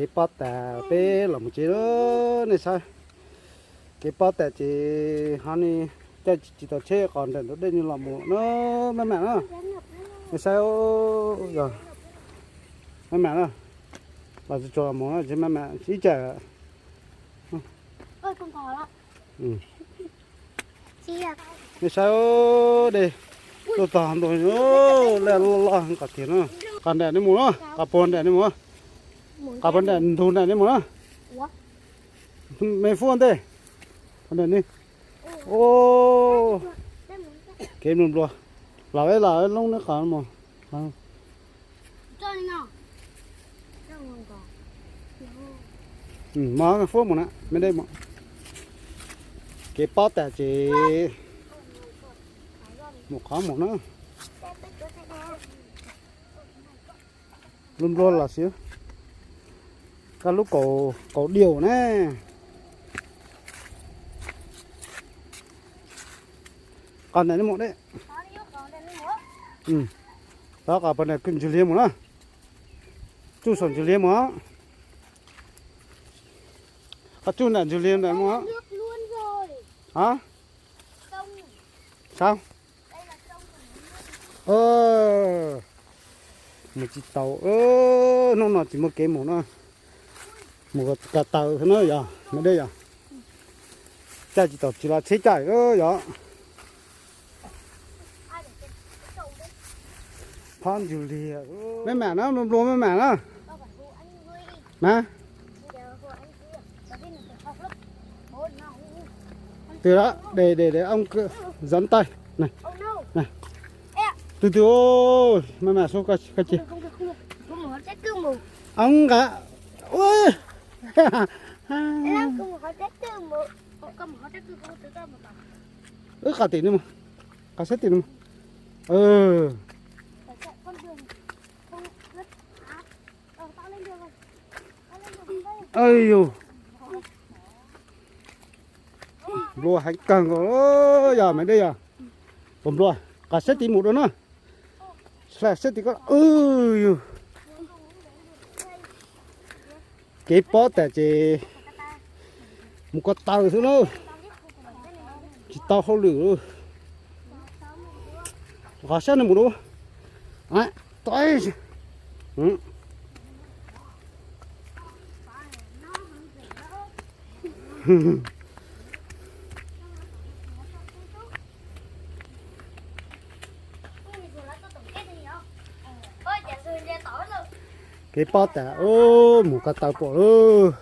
Kev pob tas peb los mus tsev lawm nej saib. Kev pob tas ces ho ne, caij tsis tau tsheb qos nram ntug dej ne los mus na, maj mam na. Nej saib, maj mam na. Los tsuag tsuag mus na, maj mam ib tsam. Nej saib, dej tuaj tog ntua, laj loj loj qos tiag na. Qos nram nej mus na, qos puag nram nej mus. Qos puag nram ntug nram nej mus na. Me fuab ntej, qos nram nej. Kev nplua nplua, los ib los loob neb qos mus. Mog fuab mus na, me dej mus. Kev pob tas ces mus qhov mus na. Nplua nplua los xwb. Koj lub kaus diaum na. Qos nram nej mus dej. Tov qos puag nram ntug liaj mus na. Tsuj saum ntug liaj mus. Qos tsuj nram ntug liaj nram mus. Saib. Mus tsis tau, hnub no tsis muaj kev mus na. Mus ko taw xwb na yog me dej yog. Caij tsis tau tsis los tsheb caij yog. Phab ntug liaj, maj mam na, nplua nplua maj mam na. Na. Twg đó, để để để ông cứ gión tay này. Này. Từ từ ôi, maj mam xub koj cia. Ông nqa. Ui. Wb qas tim no mas, qas sab tim no mas. Ây yus, nplua heev kawg nkaus yog mas dej yog. Ua nplua, qas sab tim mus dua na. Sab tim ko, yus. Kev pob tas ces mus ko taw xwb na, tsis tau hauj lwm. Qhov sab no mus dua. Kev pob tas, mus ko taw pom lawm.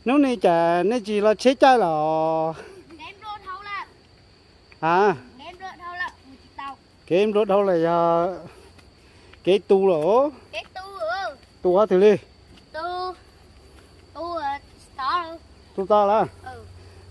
Hnub no cas nej tsis los tsheb caij los? A, kev nplua dhau lawm yog kev tu lawm. Tu qhov twg li? Tu tod lawm.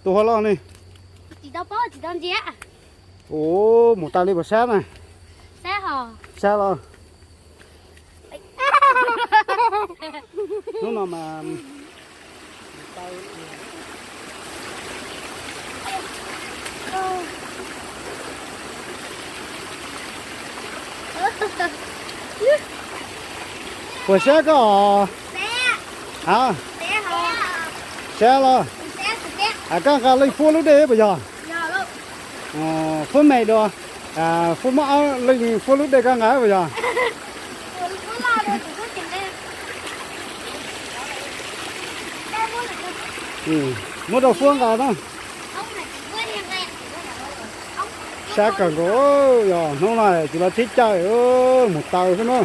Tu hov loj ne. Ua, mus tau li puas sab na? Sab los. Hnub no mas puas sab koj os? A, sab los. Koj nqa leej fuab lub dej puas yog? Fuab me dua, fuab muab ob leej fuab lub dej koj nqa puas yog? Muab rau fuab nqa na. Sab kawg nkaus, yog hnub no tsis los tsheb caij, mus taw xwb na.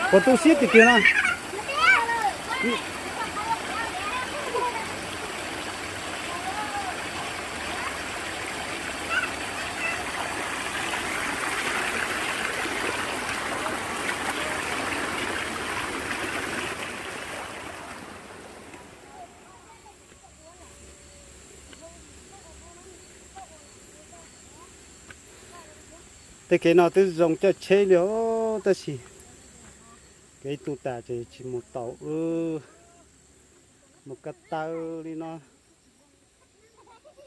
Puas tu siab tiag tiag na? Tej kev no twb zoo coj tsheb li os, tab sis kev tu tas ces tsis mus taus, mus ko taw li no.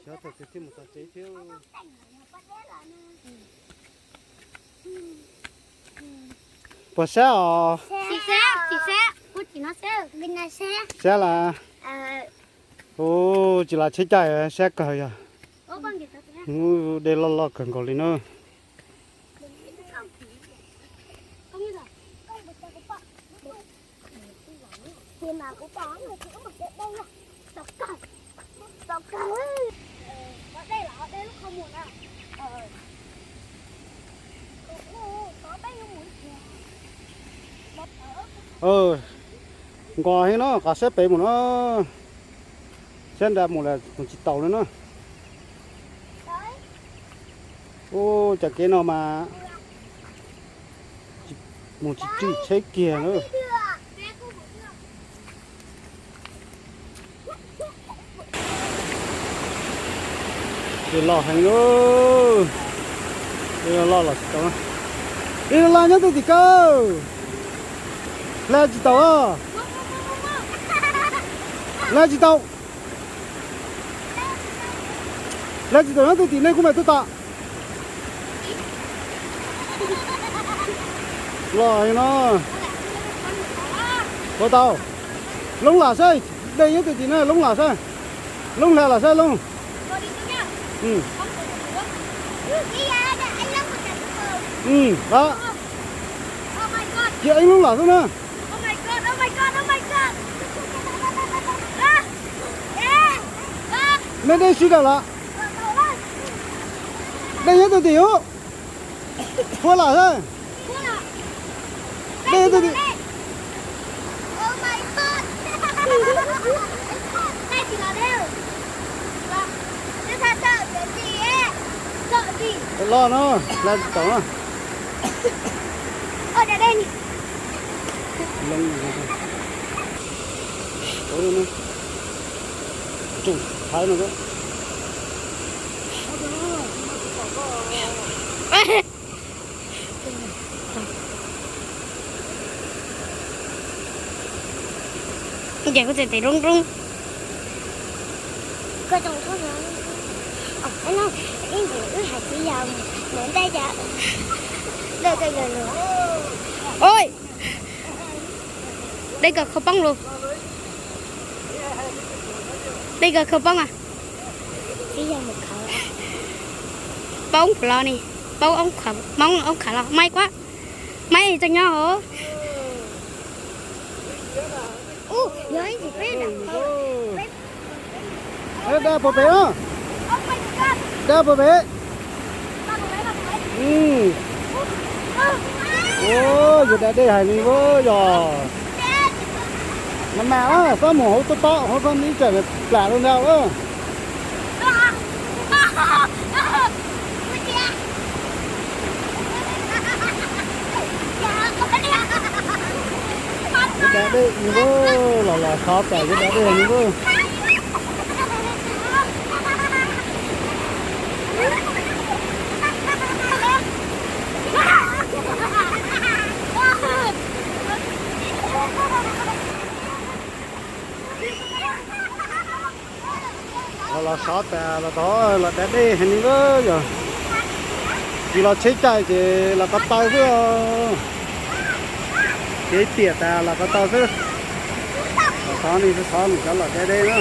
Xyov thaum twg thiaj mus txog tsev thiab. Puas sab os? Sab las. Ub, tsis las tsheb caij sab kawg yog. Ub, dej loj loj kawg nkaus li na. Nkos heev no, qhov sab pem mus no, sab nrad mus las mus tsis taus li na. Ub, cov kev no mas mus tsis tsim tsheb kiag na. Dej loj heev lauj. Dej loj los tsis tau. Dej loj nyob twg tim kawg. Hle tsis tau. Hle tsis tau. Hle tsis tau nyob twg tim nej kuj mam tuaj tom. Loj no. Ua tau. Loob lam saib, dej nyob twg tim na, loob lam saib. Loob hle lam saib loob. Cia eeb loob lam xwb na. Me dej sib daws los. Dej nyob twg tim ub? Puas lam xwb. Dej nyob twg tim? Loj no, hle tsis tau na. Tsoom Thaib no. Ces kuv txiv tes roob roob. Ib ntsis wb hais txiv yawg mus ntej cas. Oj, dej kawg khaub poob lus. Dej kawg khaub poob a. Txiv yawg mus khawb. Poob los ne, poob oob khawb, poob oob khawb los maib quab. Maib tseem nyob hauv. Dab puag pem, dab puag pem. Yuav da dej hais li ub yog. Mas mas, xob mus hauv tob tob hauv, xob ib tsam plam rau ntag. Yuav da dej ni ub, los los sov tas yuav da dej ni ub. Los los sov tas los tod los da dej heev li ub yog. Tsis los tsheb caij ces los ko taw xwb. Kev tiam tas los ko taw xwb. Los sov ni, sov mus cov los da dej na.